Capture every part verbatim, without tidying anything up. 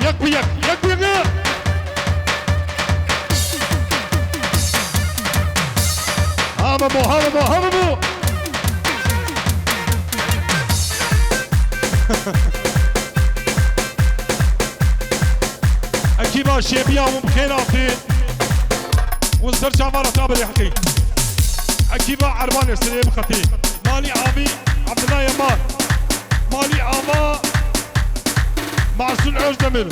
Yek bi yek, yek bi yek. Hava bu, hava bu, hava bu. Ekîba Şêbiya hûn bi xêr hatî. Hûn ser çavara tabirê heqî. Ekîba Erbanê serê bixetî. Malî Avî Abdullah Yamar. Malî Ava Mahsun Özdemir. O,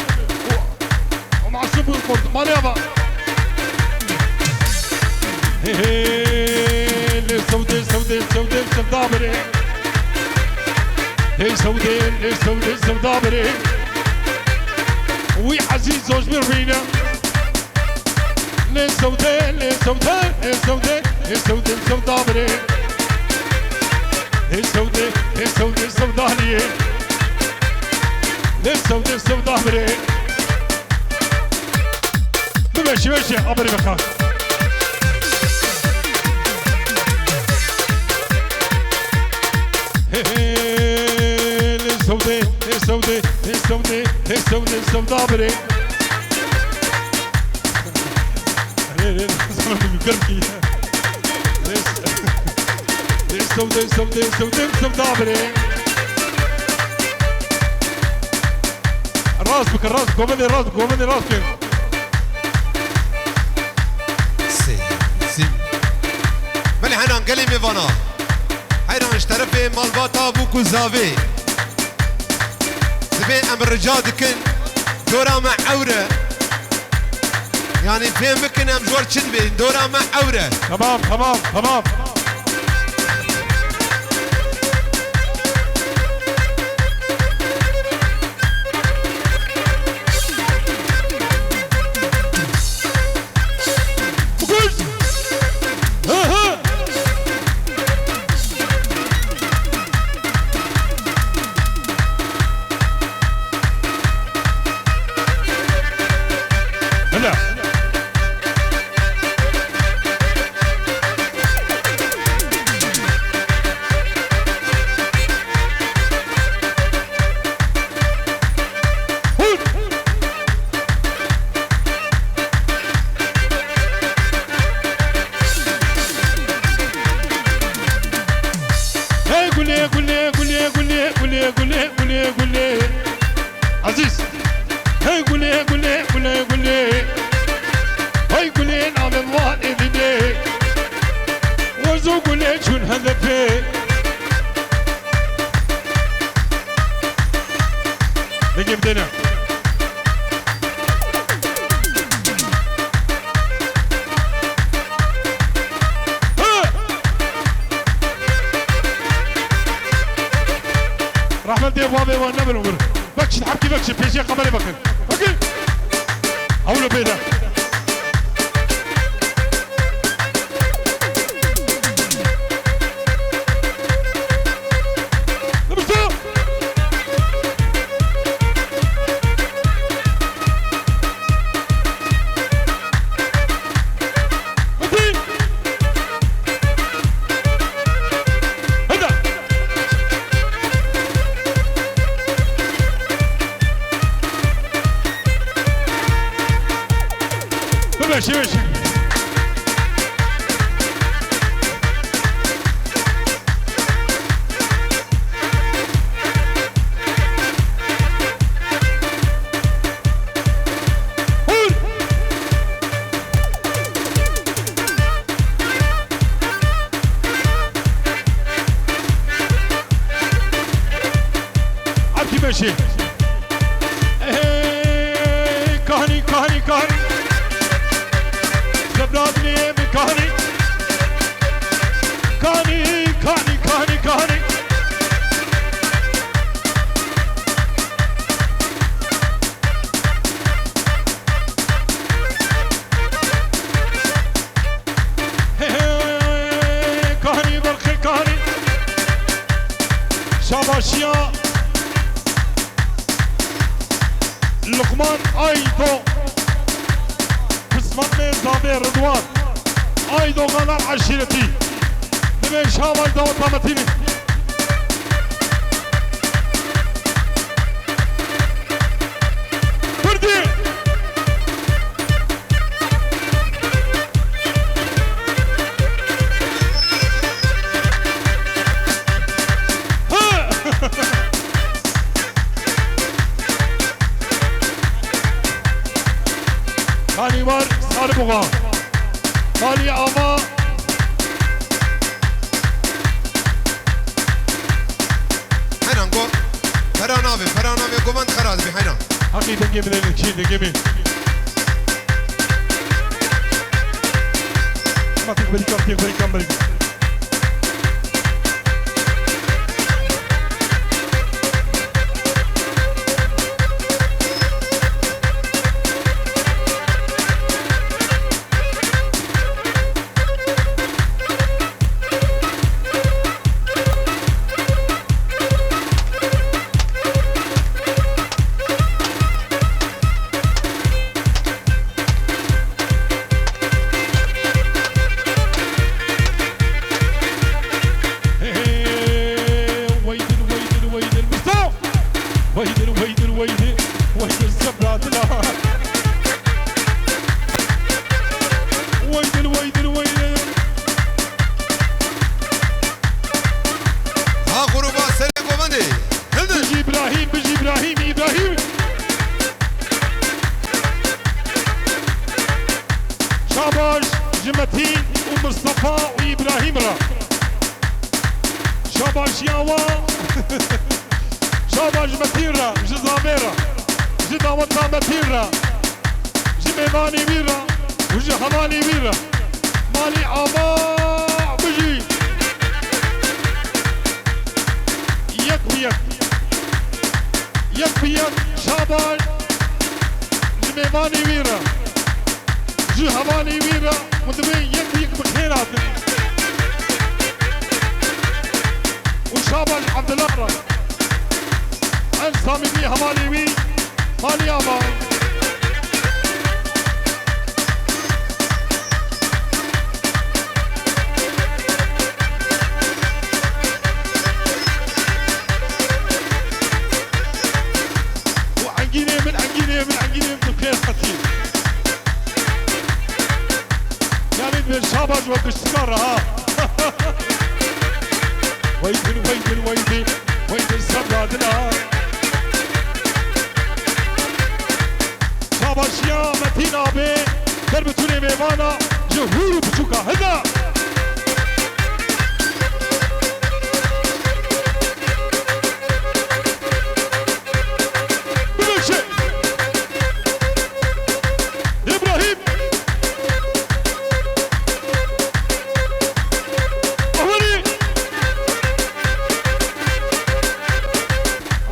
o Mahsun bu kurt. Malî Ava. Hey, hey, lê sewdê, sewdê, sewdê, sewda birê. Hey sewdê, lê sewdê, sewda birê. Wî Ezîz Ozmir bîne. Lê sewdê, lê sewdê, lê sewdê, lê sewdê, sewda birê. Lê sewdê, lê sewdê, sewda liyê. Lê sewdê, sewda birê. Bibe şiveşe, abirê beka. He he, lê sewdê, lê sewdê, lê sewdê, lê sewdê, sewda birê. Rê, rê, sana bir yukarı ki. Rê, rê, sewdê, sewdê, sewdê, sewda birê. Rast bike, rast, govendê rast, govendê rast bike. Sê, sî. Belê henan gelê mêvana. Heyran ji terefê malbata bûk û zavê. Divê em rica dikin, dora me ewr e. Yanî fêm bikin em ji we re çi dibên, dora me ewr e. Tamam, tamam, tamam. Bikuş! Hı hı! Hele! Hey gulê, gulê, gulê, gulê, gulê, gulê, gulê, gulê. Ezîz. Hey gulê, gulê, gulê, gulê. Hey gulê, navê wan ê didê. Wez û gulê çûn hedefê. Dengê bidêne. Rehmet dê babê wan nebin wir. Vekşin hepkî vekşin pêşiya kamerê vekin. Vekin. Hewlo pêde. Nibişto. Hadi. Hadi. Bibe şiveşe. Abdî Beşî. Ey, kahnî, kahnî, kahnî. Zebra dilê min kahnî. Kahnî, kahnî, kahnî, kahnî. Hey, hey, kahnî, berxê kahnî. Şabaşiya Luqman Aydo. Pismamê zavê Ridwan. Aydo Ganar eşîretî. Divê şabaş daweta Metînî. Buxa. Malî ava. Henan go. Pera navê, pera navê govend xera dibî heyran. Heqî dengê min hêne, çi dengê min. Ma têk berî kam, têk berî kam berî. Hey, hey, weydin, weydin, weydin, Mustafa! Weydin, weydin, weydin, weydin, Sebra dila. Weydin, weydin, weydin. Ha, gruba serê govendê. Hildin. Bijî Îbrahîm, bijî Îbrahîm, Îbrahîm. Şabaş ji Metîn û Mistefa û Îbrahîm re. Şabaşiya wa. Şabaş ji Metîn re, ji zavê re, ji daweta Metîn re, ji mêvanê wî re û ji hevalê wî re. Malî ava bijî. Yek bi yek. Yek bi yek Şabaş ji mêvanê wî re. Ji hevalê wî re hûn divê yek yek bi xêr hatin. Û Şabaş Abdullah re. El Samîdî hevalê wî, Malî ava. Û engînê min, engînê min, engînê min tu pêr qetî. Yanî bi Şabaş we giştika re ha. Weydin, weydin, weydin, weydin Sebra dila. Şabaşiya Metîn abê, ber bi tunê mêvana ji hûr û piçûka. Hida! Bimeşe! Îbrahîm! Ahwerî!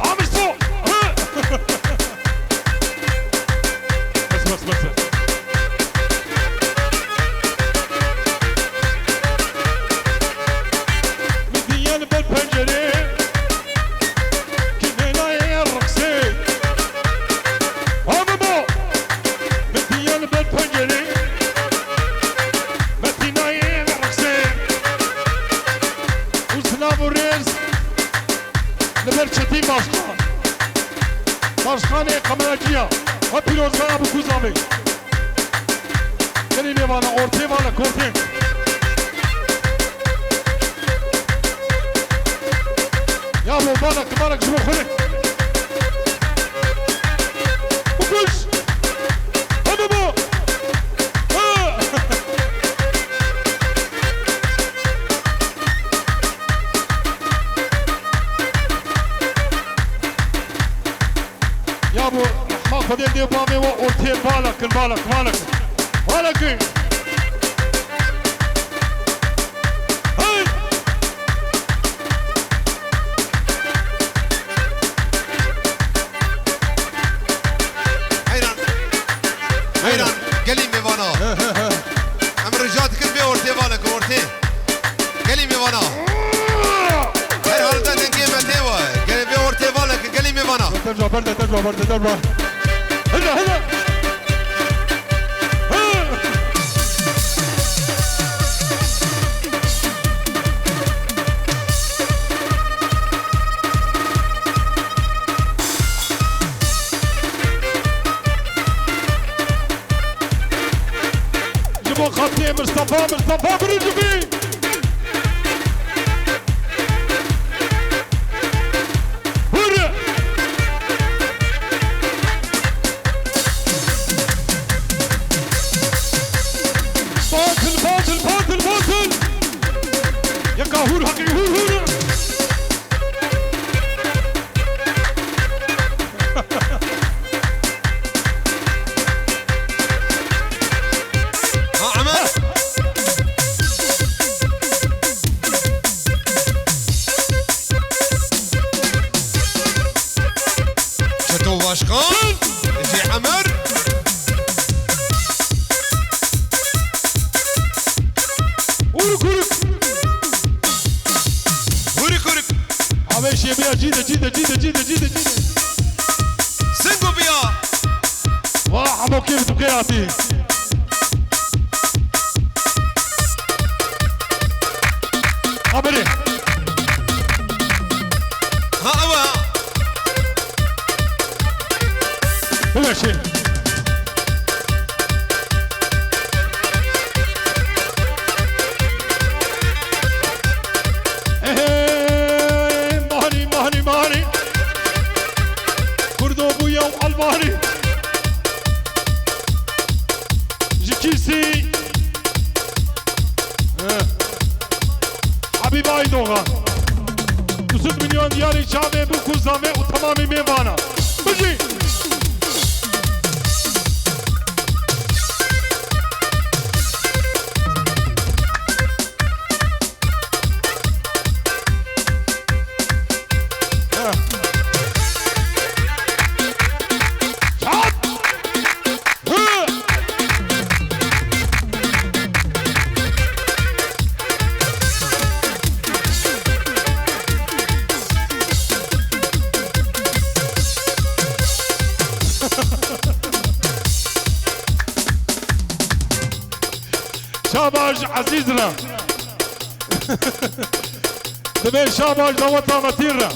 Amir Sağ! Hı! Bes, bes, bes, bes. Min diye li ber pencerê, kî nênayê reqsê. Hanimo! Min diye li ber pencerê, Metînayê reqsê. Û silav û rêz li ber Çetîn Başkan. Başkanê Qemereciya. Hep pîrozbaya bi ku zavê. Gelî nêvana ortê vala kortê. Ya bo balek, balek ji bo xwe. Bikuş. Hadi bo. Ha. Ya bo, ma Xwedê dê bavê we ortê bala kin, bala kin, bala kin. Bala kin. Hey! Heyran. Heyran. Gelî mêvana. He, he, he. Em rica dikin vê ortê bala kin, ortê. Gelî mêvana. Her halde dengê me tê wa. Gelê vê ortê vala ke gelî mêvana. Tevca berde, tevca berde, tevca. Hila, hila. Ji bo xatirê Mistefa, Mistefa birî ji bî. Hurre! Başkan, Hacı Emir. Uruk, uruk. Uruk, uruk. Abi, şey, bir acıydı, acıydı, acıydı, acıydı, acıydı, acıydı. Sen bu bir ya. Vah, ama okey, bu kadar atayım. Haberi. Ha, ama. Bırak şey. Hey, hey, mani, mani, mani. Kurdo bu ya Albani. Ji kîsî. Eh. Habîb Aydogan. Du sed milyon diyarî çavê bû ku zame û temamî mêvana. Bijî! Şabaş Ezîz re. Divê şabaş daweta Metîn re.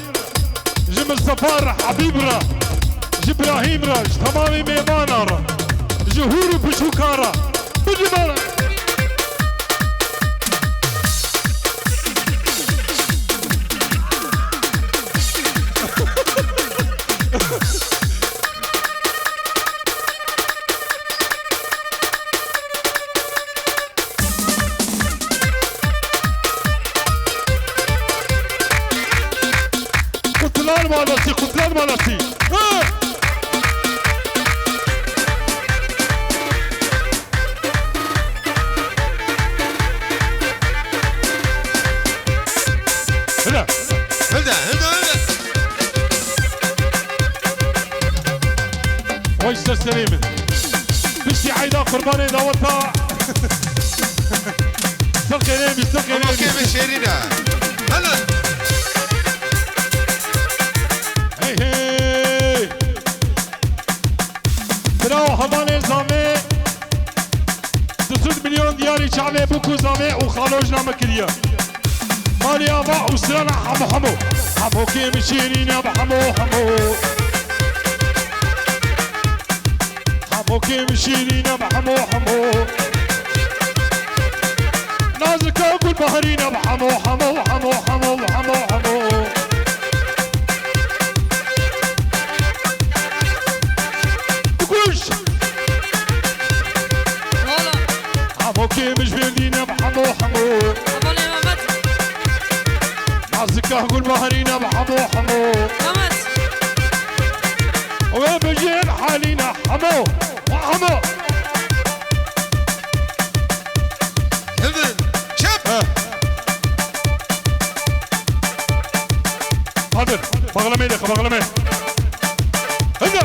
Ji Mistefa re, Habîb re. Ji Brahîm re, ji temamê mêvana re. Ji hûr û piçûka re. Bijî me re. Qutlan malasî, qutlan malasî. He! Hede. Hede, hede, hede. Vay ser serê min. Piştî eyda qurbanê daweta. Sirkê nêbî, sirkê nêbî. Ama kê min şêrîn e. Hele. Hey, hey. Bira û hevalên Zamê du sed milyon diyarî çavê bû ku Zamê û Xalo jina me kiriye. Malê ava û strana hemo hemo. Hemo kêm şêrîn e bi hemo hemo. Hemo kêm şêrîn e bi hemo hemo. Nazika Gulbaharî ne bi hemo hemo hemo hemo hemo hemo. Kuş. Wala. Hemo kêm ji bêrdî ne bi hemo hemo. Hevalê Mehmet. Nazika Gulbaharî ne bi hemo hemo. Mehmet. Wê bijîn halî ne hemo. Hemo. Hildin. Çep. He. Hadi. Bağlamayı da bağlamayı. Hadi.